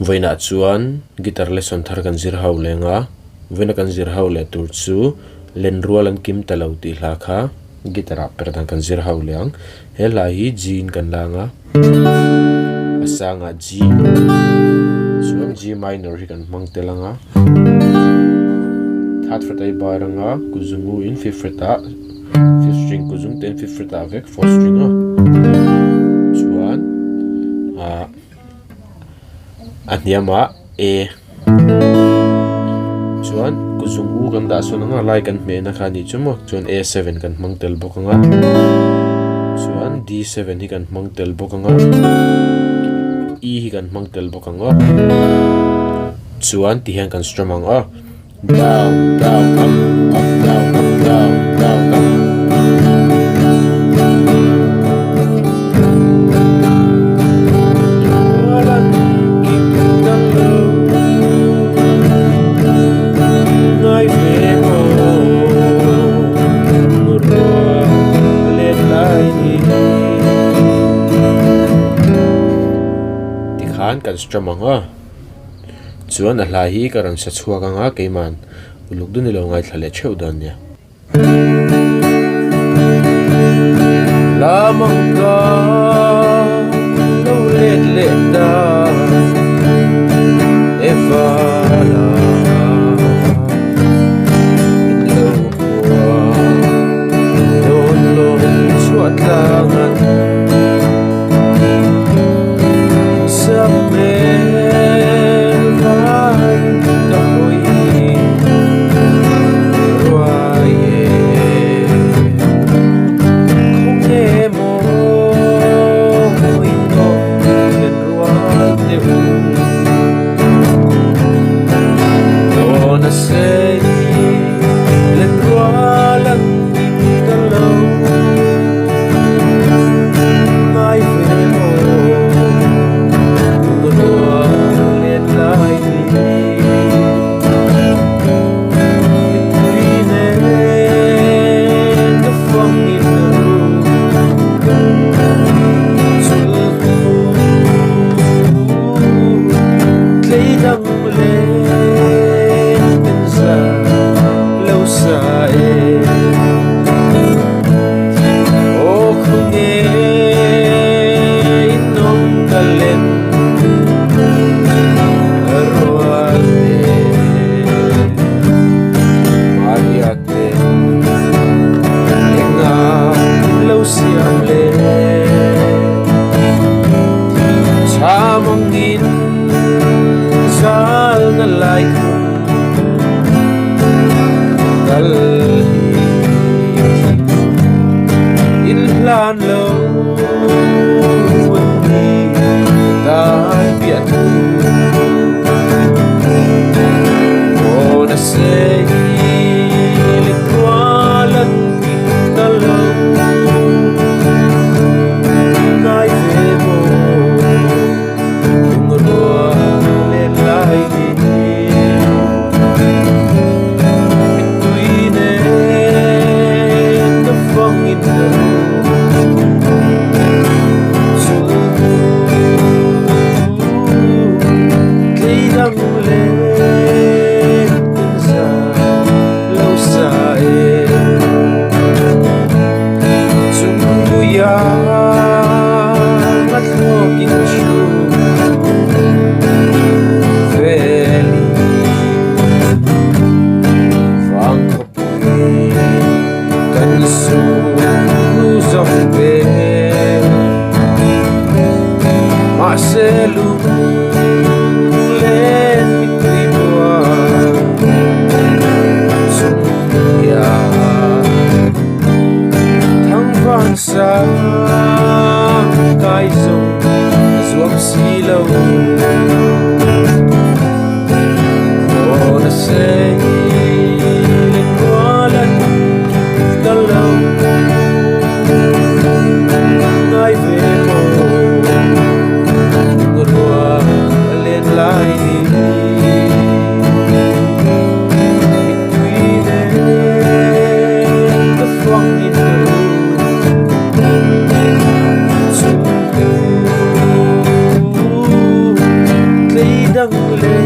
Vawiinah chuan guitar lesson thar kan zir ho leng a, vawiina kan zir ho leh tur chu lenrual an kim ta lo tih hla kha guitar ah per dan kan zir ho leh ang. He hla hi G in kan lang a, a sangah G chuan G minor hi kan hmang tel ang a, third fret a i bar ang a, kuzungu in fifth fret ah fifth string kuzung te in fifth fret ah vek fourth string a chuan ah a hniamah A chuan kuzung u kan dah sawn ang a lai kan hmehna kha a nih chu maw chuan A seven kan hmang tel bawk ang a chuan D seven hi kan hmang tel bawk ang a E hi kan hmang tel bawk ang a chuan ti hian kan strum ang a. Down down up up down up down down up. Tikhan kan strum ang a. Chuan a hla hi ka rawn sa chhuak ang a, keima'n uluk dun ilo ngaithla leh theuh dawn nia. Lamang ka lo let leh ta e vala min lo hua dawn lawm chhuah tlang an. dang le.